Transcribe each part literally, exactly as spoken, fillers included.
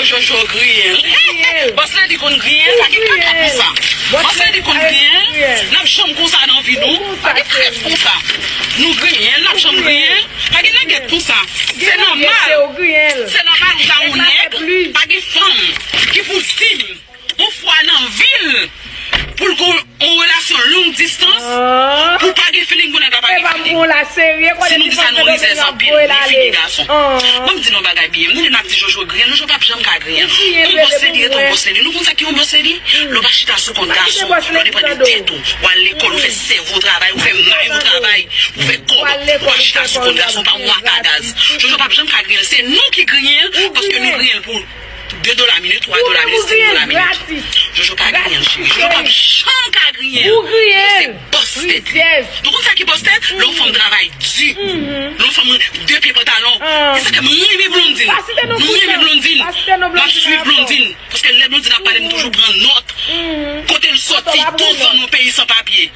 Jojo griyen. Boss Lady konn griyen, pa gen kaka konsa. Boss Lady konn griyen, n ap janm konsa nan vi nou. Pa gen kaka konsa. Nou griyen, n ap janm griyen. Pa gen nègèt konsa. Se nòmal. Se nòmal ou ta yon nèg, pa gen fanm ki pou di m yon fwa nan vi l pou l gen yon relasyon long distans, pou pa gen feeling pou nèg la pa gen feeling. Si nou di sa, nou rizèz anpil, nou figi gason. Ban m di nou yon bagay byen, m tande n ap di Jojo griyen, Jojo p ap janm ka griyen. Yon boss lady ret yon boss lady. Nou konn sa ki yon boss lady? Lè w pa chita sou kont gason, lè w depann de tèt ou, w al lekòl, ou fè sèvo travay, ou fè may ou travay, ou fè kòb, ou pa chita sou kont gason, pa yon waka gaz. Jojo p ap janm ka griyen l. Se nou ki griyen l, paske nou griyen l pou de dola minit, twa dola minit, senk dola minit. Jojo pa griyen l, cheri. Jojo p ap janm ka griyen l. Jojo se boss tèt li. Nou konn sa ki boss tèt? Lè yon fanm travay di. Lè yon fanm de pye pantalon. E sa k fè m renmen Blondine. M renmen Blondine. M ap swiv Blondine. Paske lè Blondine ap pale, m toujou pran nòt. Kote l soti, tou zòn yon peyi san papye.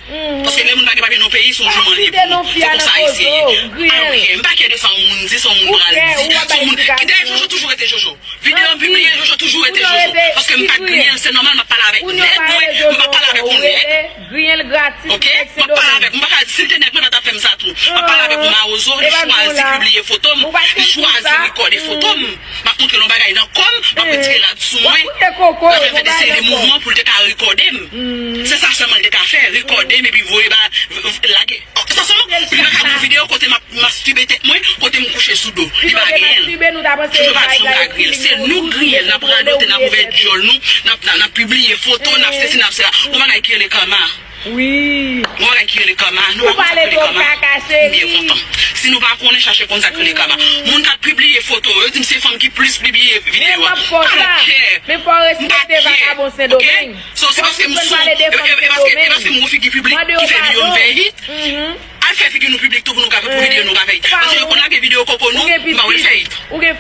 Paske lè moun pa gen papye nan yon peyi, se yon jouman li ye pou ou. Se konsa Ayisyen ye. I don't care. M pa care de sa yon moun di, sa yon moun pral di, sa yon moun. Kidayè Jojo toujou rete Jojo. Videyo m pibliye, Jojo toujou rete Jojo. Paske m pa t griyen l, se nòmal, m ap pale avèk nèg mwen, m ap pale avèk yon nèg. Oke? M ap pale avèk, m pa ka, si l te nèg mwen, pa t ap fè m sa tou. M ap pale avèk yon mawozo, li chwazi pibliye foto m, li chwazi rekòde foto m. M ap montre l yon bagay nan kò m, m ap retire rad sou mwen. L ap fè m fè de seri de mouvman pou l te ka rekòde m. Se sa sèlman l te ka fè, rekòde m epi voye ba, lage. Sa sèlman, li pa ka ban m videyo kote m ap mastibe tèt mwen, kote m kouche sou do. Li pa genyen l. Jojo pa janm ka griyen l. Se nou griyen l, n ap radote, n ap ouvè djòl nou, n ap, n ap, n ap pibliye foto, n ap sesi, n ap sela. Yon bagay ki rele kama. Yon bagay ki rele kama. Nou pa konn sa k rele kama? M byen kontan. Si nou pa konnen, chache konn sa k rele kama. Moun k ap pibliye foto, yo di m se fanm ki plis pibliye videyo a. I don't care. M pa care. Oke? So, se paske m sou, e, e, e paske, e paske m yon figi piblik ki fè videyo m fè hit. Al fè figi nou piblik tou pou nou ka, pou videyo nou ka fè hit. Paske yo konn lage videyo koko nou, m pa wè l fè hit. Oke?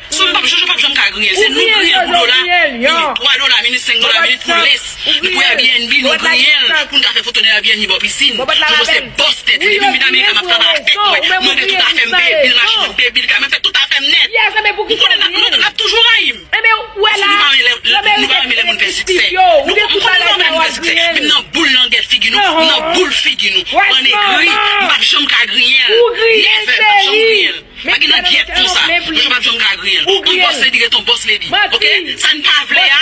So, m p ap, Jojo p ap janm ka griyen l. Se nou griyen l pou dola, minit twa dola, minit senk dola, minit pou lès. Nou pou Airbnb, nou griyen l pou n ka fè foto nan Airbnb bò pisin. Jojo se bòs tèt li. Depi m vin Amerika, m ap travay avèk mwen. Mwen gen tout afè m peye bil machin, m peye bil kay, mwen fè tout afè m nèt. Ou konnen n ap, nou, n ap toujou rayi m. Paske nou pa renmen lè, nou pa renmen lè moun fè siksè. Nou pa, nou pa renmen lè moun fè siksè. Menm nan boul langèt figi nou, nan boul figi nou. Bann egri, m p ap janm ka griyen l. Nèfè, m p ap janm griyen l. Pa gen langyèt konsa. Jojo p ap janm ka griyen l. Yon bòs lady ret yon bòs lady. Oke? Sa n pa vle a,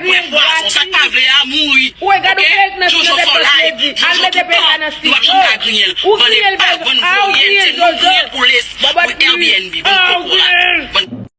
bwè pwazon. Sa n pa vle a, mouri. Oke? Jojo for life. Jojo tout tan. Nou p ap janm ka griyen l. Bann epa, bann vòyè, se nou griyen l pou lès, pou Airbnb, bann kokorat. Bann